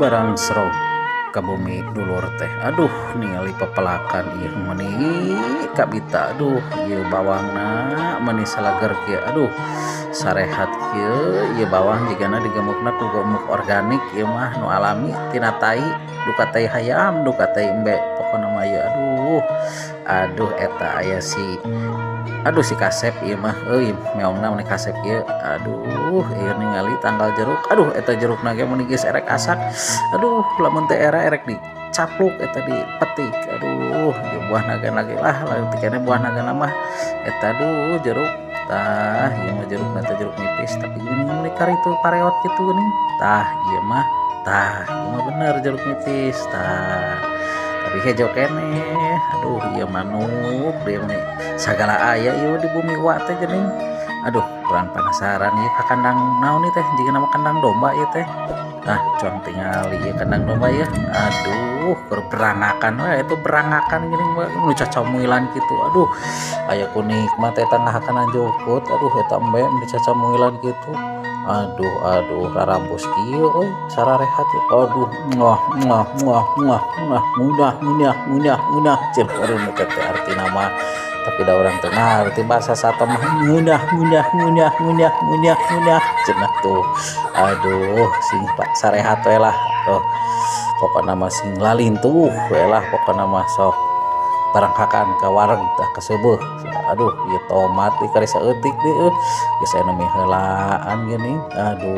Barang serog ka bumi dulur teh, aduh, ningali pepelakan ieu meuni kabita. Aduh, ieu bawangna meuni salager kieu. Aduh, sarehat kieu ieu bawang, jigana digemukna ku gemuk organik ieu mah, nu alami tina tai, duka tai hayam, duka tai embe. Pokona mah ieu, aduh, aduh, eta aya si, aduh, si kasep ieu mah euy, meongna meuni kasep ieu. Aduh, ieu ningali tangkal jeruk. Aduh, eta jerukna ge meuni geus erek asak. Aduh, lamun teu era erek dicapluk eta, dipetik. Aduh, ieu buah naga lagi lah leutik keneh buah naga mah eta. Aduh, jeruk tah ieu mah, jerukna teh jeruk nipis, tapi geuning meuni karitu pareot kitu geuning. Tah, ieu mah, tah, ieu mah bener jeruk nipis tah, tapi hejo keneh. Aduh, ieu manuk deui, meuni sagala aya ieu di bumi wa teh geuning. Aduh, kurang penasaran ieu ka kandang naon ieu teh, jigana mah kandang domba ieu teh. Ah, cuang tingali ieu kandang domba ieu. Aduh, keur berangakan we itu, berangakan geuning nu cacamuilan kitu. Aduh, aya ku nikmat eta ngahakan jukut. Aduh, eta embe nu cacamuilan kitu. Aduh, aduh, rarambus kieu euy, sararehat. Aduh, muah muah muah muah muah, ngeunah ngeunah ngeunah ngeunah cenah. Aduh, nu teh artina mah, tapi da urang teu ngarti bahasa sato mah. Ngeunah ngeunah ngeunah ngeunah ngeunah ngeunah cenah tuh. Aduh, sing sarehat we lah. Oh, pokona mah sing lalintuh we lah, pokona mah sok barangkakan ka wareg tah, ka seubeuh. Aduh, ieu tomat ieu kari saeutik deui, geus aya nu miheulaan geuning. Aduh.